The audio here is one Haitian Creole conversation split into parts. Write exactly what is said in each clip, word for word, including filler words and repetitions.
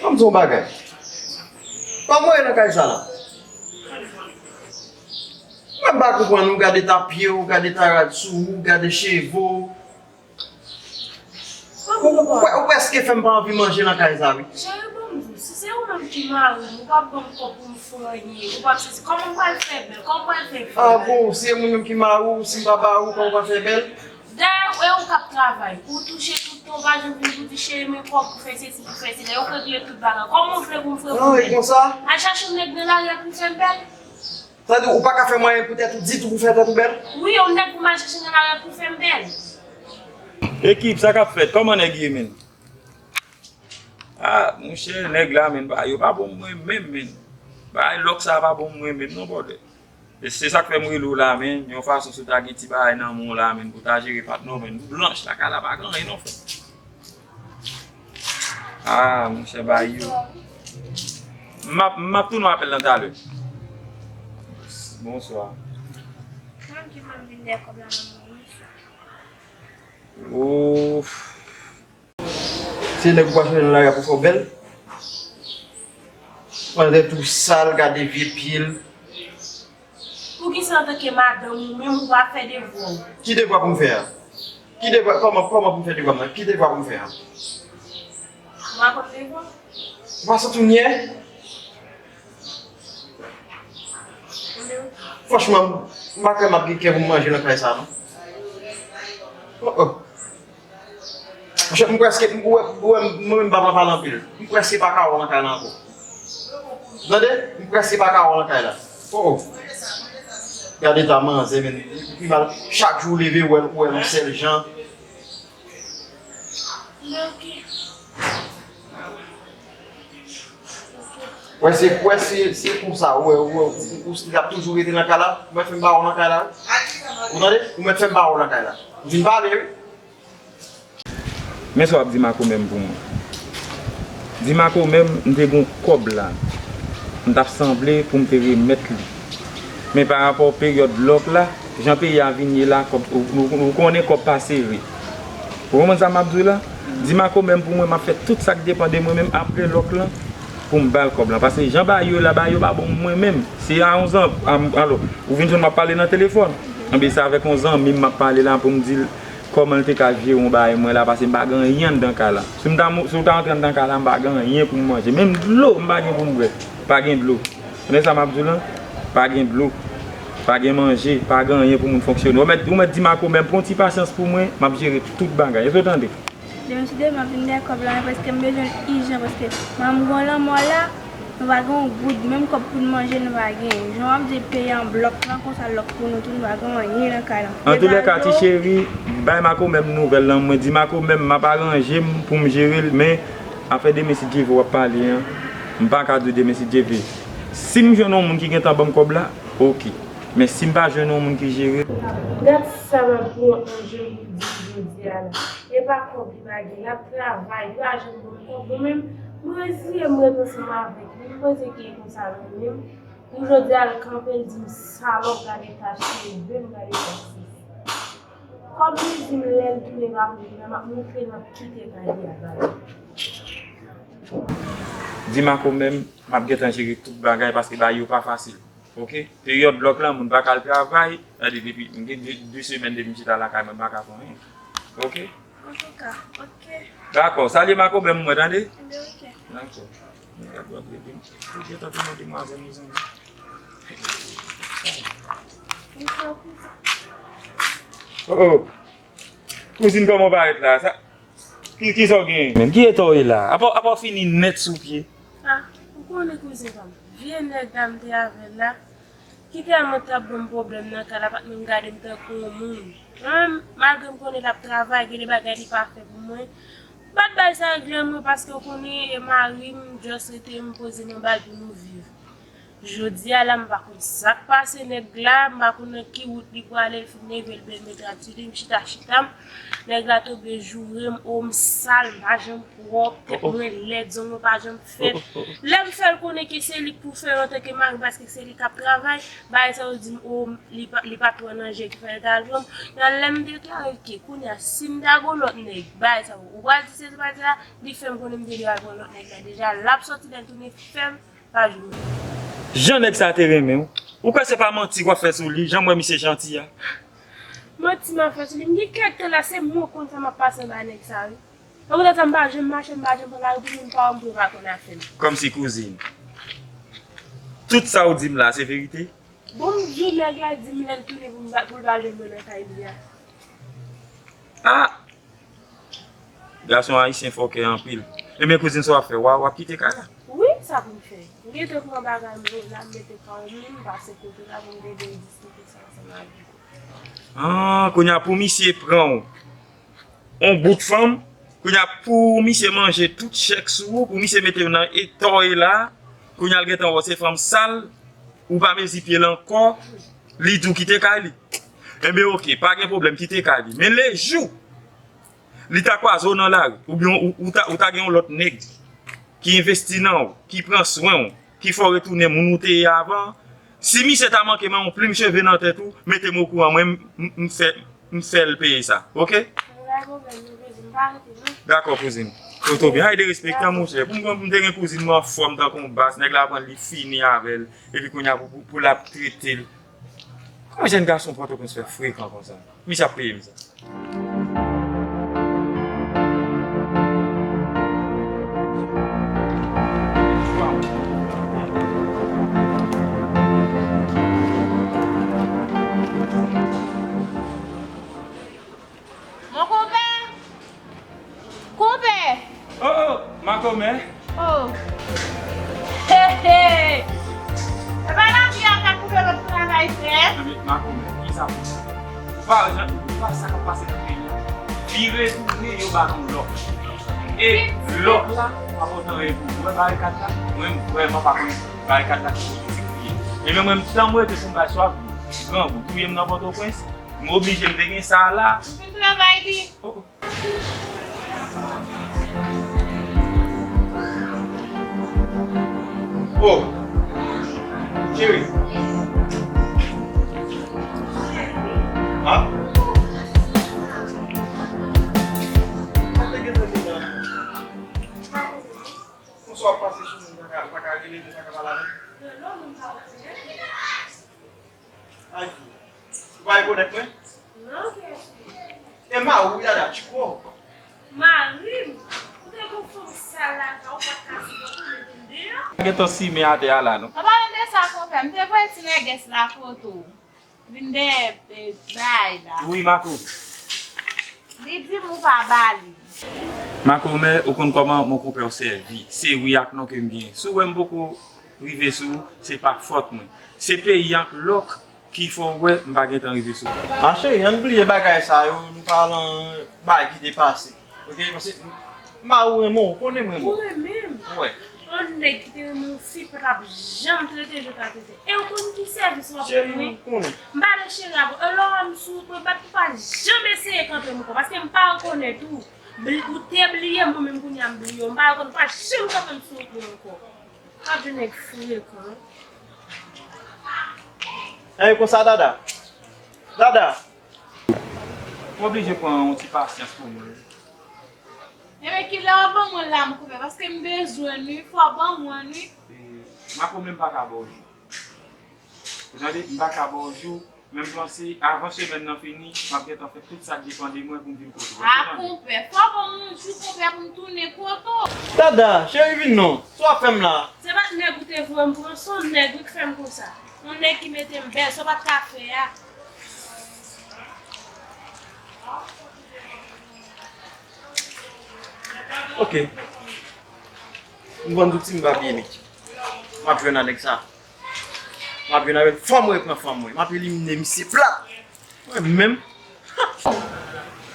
Ann di w yon bagay. Kòman w ye nan kay sa la? Mwen m pa konprann, ou gade ta pye w, ou gade ta rad sou ou, ou gade cheve w. Ou, ou, ou, ou prèske fè m pa anvi manje nan kay sa, wi. Cheri, ban m di w, si se ou menm ki mari m, ou p ap ban m kòb pou m fè anyen, ou p ap sezi. Kòman m pral fè bèl? Kòman m pral fè bèl? Ah bon, si se mwen menm ki mari w, si m pa ba ou, kòman w pral fè bèl? Dayè, e ou k ap travay, ou touche tout tan, ou pa janm vin pou di, "Cheri, men kòb pou fè sesi, pou fè sela." Yo k regle tout bagay. Kòman w vle pou m fè pou bèl? Ah, e konsa? Al chache yon nèg nan lari a pou fè m bèl? Sa di, ou pa ka fè mwayen pou tèt ou ditou pou fè tèt ou bèl? Wi, yon nèg pou m al chache nan lari a pou fè m bèl. Ekip, sa k ap fèt? Kòman nèg ye, menn? Ah, monchè, nèg la, menn, ba, yo pa bon mwen menm, menn. Ba, lòk sa pa bon mwen menm, non, brother. E se sa k fè m rele w la, menn. Yon fason, si w ta gen ti bagay nan men w la, menn, pou w ta jere patnè w, menn. Blanch, lakay la pa gen anyen, non, frè. Ah, monchè, ba yo. M ap, m ap tounen apèl lan talè. Bonswa. Mwen ki mwen vin dèyè kòb la nan men w. Ouf. Se nèg ou pa chanje nan lari a pou fè w bèl. Pandan tou sal, gade vye pye l. Poukisa antanke madanm ou menm ou pa fè devwa w? Ki devwa pou m fè a? Ki devwa, kòman, kòman pou m fè devwa m nan? Ki devwa pou m fè a? Ou pa konn devwa? Ou pa santi w nyè? Franchman, m pa kwè m ap gen kè pou m manje nan kay sa, non. Oh, oh. Monchè, m prèske, m, ou wè, ou wè, mwen menm m pa pale anpil. M prèske pa ka wè w nan kay la ankò. Tande? M prèske pa ka wè w nan kay la. Oh, oh. Gade ta manzè, men. Li pi mal. Chak jou w leve, ou wè l, ou wè l yon sèl jan. Wè, se, wè, se, se konsa, wè, wè, ou, ou, ou, li ap toujou rete nan kay la, ou mèt fè m ba w nan kay la, wi. Ou tande? Ou mèt fè m ba w nan kay la. Vin pale, wi. Men sa w ap di Marco menm pou mwen. Di Marco menm, m te gon kòb la. M t ap sanble pou m te remèt li. Men pa rapò peryòd lòk la, jan peyi a vin ye la, kòb, ou, ou, ou konnen kòb pa sere. Ou konprann sa m ap di w la? Di Marco menm pou mwen, m ap fè tout sa k depann de mwen menm apre lòk lan pou m ba l kòb lan. Paske jan bagay yo la, bagay yo pa bon mwen menm. Se a yon zan, a, alò, ou vin jwenn m ap pale nan telefòn. Anben, se avèk yon zanmi m m ap pale la pou m di l kòman l te ka jere yon bagay mwen la, paske m pa gen anyen anndan kay la. Si m ta mou-, si w ta antre anndan kay la, m pa gen anyen pou m manje. Menm dlo, m pa gen pou m bwè. Pa gen dlo. Tande sa m ap di w lan? Pa gen dlo, pa gen manje, pa gen anyen pou moun fonksyone. Ou mèt, ou mèt di Marco menm, pran ti pasyans pou mwen, m ap jere tout bagay. Èske w tande? Demen si Dye vle, m ap vin dèyè kòb la, men prèske m bezwen l ijan, paske manman m gen yon lanmò la, nou pa gen yon goud, menm kòb pou n manje, nou pa gen. Jan w ap di peyi an blòk lan, konsa lòk pou nou tou, nou pa gen anyen nan kay lan. An tou lè ka, ti cheri, bay Marco menm nouvèl lan, mwen di Marco menm, m ap aranje m pou m jere l, men afè demen si Dye vle w ap pale an, m pa ka di w demen si Dye vle. Si m jwenn yon moun ki gentan ban m kòb la, oke. Men si m pa jwenn yon moun ki jere l. Gad sa m ap pran an jèn pou di jodi a la. E pa kòb li pa gen, l ap travay, li pa janm ban m kòb. Mwen menm, m reziye m ret ansanm avèk li. M panse ke e konsa mwen menm. Pou jodi a l kanpe, l di m salòp, gade tach cheve m, gade tach sesi. Kòm li di m lè l tounen pa pou li la, m ap montre l, m ap kite kay li a ba li. Di Marco menm, m ap gentan jere tout bagay paske bagay yo pa fasil. Oke? Peryòd lòk lan, moun pa ka al travay. Gade, depi, m gen de, de semèn depi m chita lakay mwen, m pa ka fè anyen. Oke? Antouka, oke. Dakò, salye Marco menm mwen, tande? Enben, oke. Dakò. Mwen gad w ap rele m. Ou gentan tounen demwazèl, mezanmi. Oh, oh. Kouzin, kòman w parèt la? Sa, ki, ki sa w genyen? Menm ki eta w ye la? Apa, apa w fini nèt sou pye? Ah, ou konnen kouzin pa m. Vye nèg la m te avè l la, ki tèlman t ap ban m pwoblèm nan kay la, pa t menm gade m tankou yon moun. Mwen menm, malgre m konnen l ap travay, gen de bagay li pa fè pou mwen. M pa t bay sa angle mwen paske w konnen e mari m, just rete m poze m anba l pou nou viv. Jodi a la, m pa konn sa k pase nèg la, m pa konn nan ki wout li prale, l fin leve, l bèl met rad sou li, m chita, chita m. Nèg la tonbe joure m, o m sal, m pa janm pwòp, tèt mwen lèd, zong mwen pa janm fèt. Lè m fè l konnen ke se li k pou fè l antanke mari, paske se li k ap travay, bagay sa yo di m, o, li pa, li pa twò nan je ki fè l t al pran m. Nan lè m deklare ke kounye a, si m ta gon lòt nèg, bagay sa yo, ou pral di se, se pa di la, li fè m konnen m te dwe al pran lòt nèg la deja, l ap sòti lè l tounen fè m pa jwe. Jan nèg sa te renmen w, ou kwè se pa manti w ap fè sou li, jan m wè misye janti a? Manti m ap fè sou li, m gen kèk tan la, se mwen konn sa m ap pase anba nèg sa, wi. Anpil tan m pa janm mache, m pa janm pran lari pou moun pa wè m pou yo pa konn afè m. Kòmsi kouzin. Tout sa w di m la, se verite? Bon, m di w nèg la di m lè l tounen pou m pa, pou l pa jwenn mwen nan kay li a. Ah! Gason ayisyen fòkè anpil. Ebyen, kouzin, sa w ap fè? W a, w ap kite kay la? Wi, sa pou m fè? M gentan pran bagay m yo la, m mete kay m, m pase kote la pou m te vin diskite sa ansanm avè w. Ah, kounye a pou misye pran w. On bout fanm, kounye a pou misye manje tout chèk sou ou, pou misye mete w nan eta w ye la, kounye a l gentan wè w se fanm sal, ou pa mezi pye l ankò, li di w kite kay li. Enben oke, pa gen pwoblèm, kite kay li. Men lejou li ta kwaze w nan lari, oubyen ou, ou ta, ou ta gen yon lòt nèg ki envesti nan w, ki pran swen w, ki fè w retounen moun ou te ye avan, si misye ta manke men yon plim cheve nan tèt ou, mete m okouran, mwen, m, m, m fè, m fè l peye sa. Oke? Dakò, kouzin. Toto byen, ay de respektan, monchè. Pou m, m te gen kouzin mwen anfòm tankou yon bas, nèg la pran l, li fini avè l, epi kounye a pou, pou, pou l ap trete l. Kòman jèn gason Pòtoprens fè frekan konsa? Misye ap peye m sa. Mon konpè! Konpè! Oh, oh, makomè! Oh. He, he! E pa lavi a k ap koupe lòt travay fè? Anben, makomè, kisa pou fè? Ou pa jan, ou pa sa k ap pase nan peyi a. Vire tounen, yo ba nou lòk. E lòk la pa pote anyen pou ou. Ou wè barikad la? Mwen, m vrèman pa konn barikad la ki pote se kriye. Ebyen, mwen, m tan m rete pou m bay swa grangou touye m nan Pòtoprens. M oblije, m te gen sa la. Ou fin travay li? Oh, oh. Oh, cheri. Ha? Mwen te gentan di w. Konsa w ap pase sou moun, pa ka, pa ka rele moun, pa ka pale avè l. Ay, ou pa rekonèt mwen? Non, kiyès ou ye? E mari w, Dada, Tchiko. Mari m? Ou te gon fanm sal lakay ou, pa t ka sipòte w, mete l deyò? Gentan simen atè a la, non? An palan de sa, konpè, m te voye ti nègès la kote w. Vin dèyè, e, bay la. Wi, Mako. Li di m ou pa ba li. Makomè, ou konn kòman mon konpè w sèvi. Se wi ak non ke m gen. Si w wè m poko rive sou ou, se pa fòt mwen. Se peyi ak lòk ki fè w wè m pa gentan rive sou ou. Ma cheri, ann bliye bagay sa yo, nou pa lan bagay ki te pase. Oke, paske mari w renmen w, ou konnen m renmen w. Ou renmen m? Wi. Yon nèg ki te renmen yon fi pa t ap janm trete jan w ta trete. E ou konn ki sèvis w ap rann mwen? Cheri, m konnen. M pa nan cheri avè w. E lè w wè m sou wout mwen, bat pou pa janm eseye kanpe m ankò, paske m pa rekonèt ou. Bli-, ou te bliye m, mwen menm kounye a m bliye w. M pa rekonèt ou, pa janm kanpe m sou wout mwen ankò. W ap jwenn nèg frekan. Ey, konsa, Dada. Dada! Ou oblije pran yon ti pasyans pou mwen. Ebyen, kilè w ap ban mwen l la, mon konpè, paske m bezwen l wi, fò w ban mwen l wi. E, Mako, men m pa ka ba w jou. Ou tande, m pa ka ba w jou, men m panse, avan semèn nan fini, m ap gentan fè tout sa k depann de mwen pou m vin kote w. A, konpè, fò w ban m yon jou, konpè, pou m tounen kote w. Dada, cheri, vin non. Sa w ap fè m la? Se pa t nèg ou te voye m pran, se yon nèg wi k fè m konsa. Yon nèg ki mete m bèl, sa w pa t ka fè a. Oke. M konn zouti m pa byen li. M ap jwenn a nèg sa. M ap jwenn avè l. Fò m reprann fanm mwen. M ap elimine misye plat. Mwen menm.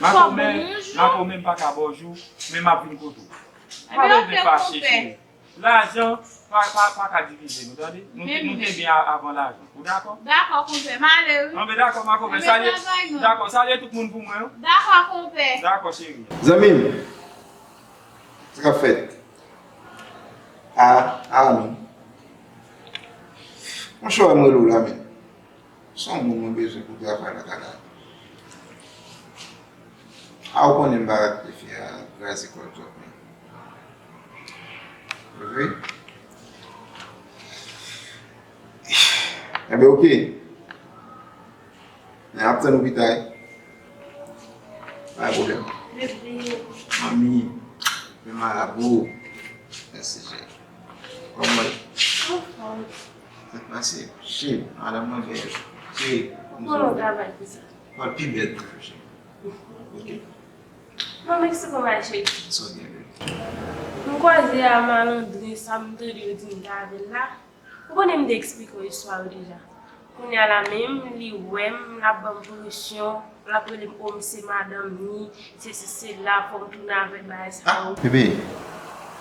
Makomè, Makomè, m pa ka ba w jou, men m ap vin kote w. Pa bezwen fache, cheri. Lajan pa, pa, pa ka divize nou, tande? Nou, nou te byen a- avan lajan. Ou dakò? Dakò, konpè. M ale, wi. Anben, dakò, ma konpè. Anben, salye, travay, non. Dakò, salye tout moun pou mwen, wi. Dakò, konpè. Dakò, cheri. Zanmi m, sa k ap fèt? A, a, non. Monchè, w wè m rele w la, men. Se yon moun mwen bezwen pou travay lakay la. A, ou konnen m pa rate fi a kraze kò l twòp, men. Wi. Enben, oke. N ap tann ou pita, wi. Pa gen pwoblèm. Bebe. Manmi. Bebe marabou. Mèsi, cheri. Kòman w ye? Anfòm. Sa k pase? Cheri, madanm mwen bèl. Cheri, kòman w travay pou sa? W ap pi bèl toujou, cheri. Ok. Bon, mèsi pou mache. Sa w gen, bebe? M kwaze a malandren sa, m tande yo di m t avè l la. Ou konnen m te eksplike w istwa yo deja. Kounye a la menm, li wè m, l ap ban m presyon, l ap rele m, o, m se madanm ni, se si se la, fò m tounen avèk bagay sa yo. Ah, bebe,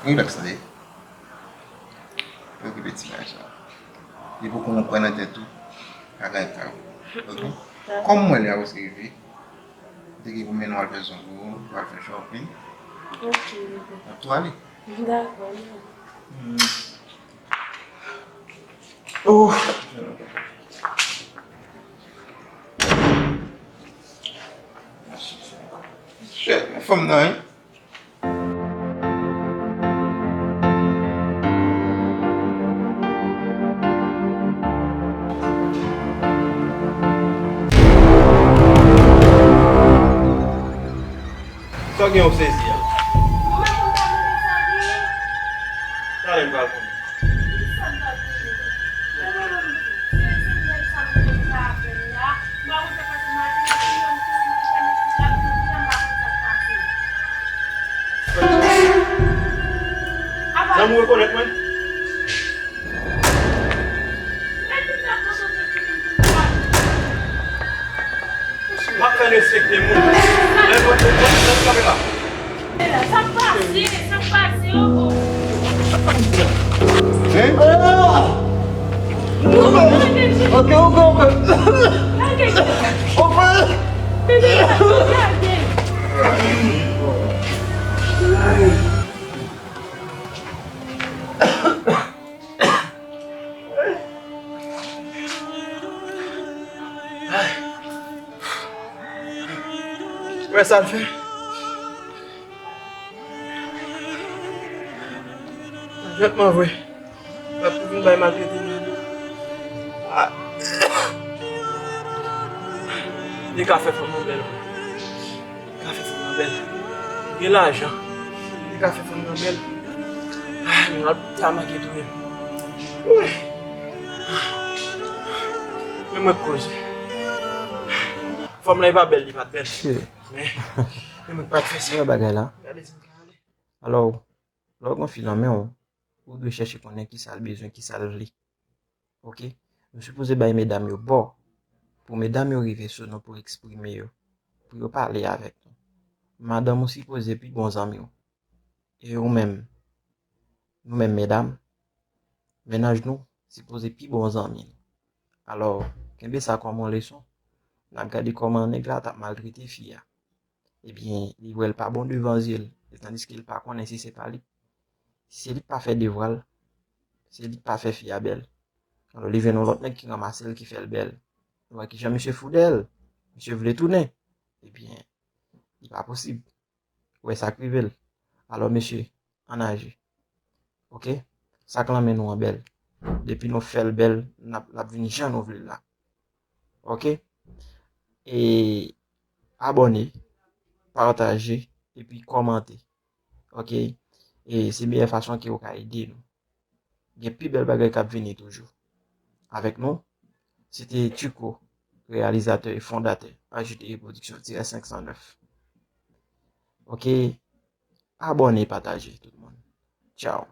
relax tande. Pa okipe ti bagay sa. Depi w konn ou kwè nan tèt ou, bagay pa ou. Ok? Kòm mwen lè a prèske rive, m te gen pou mennen w al fè zong ou, pou al fè shopping. Ok, bebe. N ap tou ale. Dakò, non. Hmm. Oh. Shit, men fanm nan, hein? Sa w gen w sezi a? Mwen menm mwen pa mande sa gen. Talè m pral konnen. Kisa m pral konnen? Mwen menm, se, se nèg sa m te fè avè l la. M pa konn sa k pase maten, epi menm tou, mwen fè mèsi la, pou mwen pa konn sa k pase. Apa. Zanmi w rekonèt mwen? M ap fè respekte moun. Lè nou, lè nou kanpe la. Sa k pase? Sa k pase? Oh, oh. Hein? Ok, ok, ok. Lage. Bebe, lage. Wè sa l fè? Jètman vre. Pèp pou vin bay maltrete nou. Ah. Li ka fè fanm nan bèl. Li ka fè fanm nan bèl. Li gen lajan. Li ka fè fanm nan bèl. Ah, men al ta manke tou menm. Wi. Men mwen k koze. Fanm lan li pa bèl, li pa t bèl. Men, men mwen k pa t fè sa. Wè bagay la. Gade si m ka ale. Alò, lè w gen fi nan men w, ou dwe chèche konnen kisa l bezwen, kisa l vle. Ok? Nou sipoze bay medam yo bò, pou medam yo rive sou nou pou eksprime yo, pou yo pale avèk nou. Madanm ou sipoze pi bon zanmi w. E ou menm, nou menm medam, mennaj nou sipoze pi bon zanmi nou. Alò, kenbe sa kòm yon leson. N ap gade kòman nèg la t ap maltrete fi a. Ebyen, li wè l pa bon devan zye l, e tandiske l pa konnen si se pa li. Si se li k pa fè devwa l, se li k pa fè fi a bèl. Alò, li jwenn yon lòt nèg ki ranmase l, ki fè l bèl. Nou wè kijan misye fou dèyè l. Misye vle tounen. Ebyen, li pa posib. Ou wè sa k rive l. Alò, mesye, ann aji. Ok? Sa k lan men nou an bèl. Depi nou fè l bèl, n ap, l ap vin jan nou vle l la. Ok? E abòne, pataje, epi kòmante. Ok? E se meyè fason ke ou ka ede nou. Gen pi bèl bagay k ap vini toujou. Avèk nou, se te Chico, reyalizatè e fondatè A J T E Production tirè senk san nèf. Ok? Abòne, pataje, tout moun. Tchaw.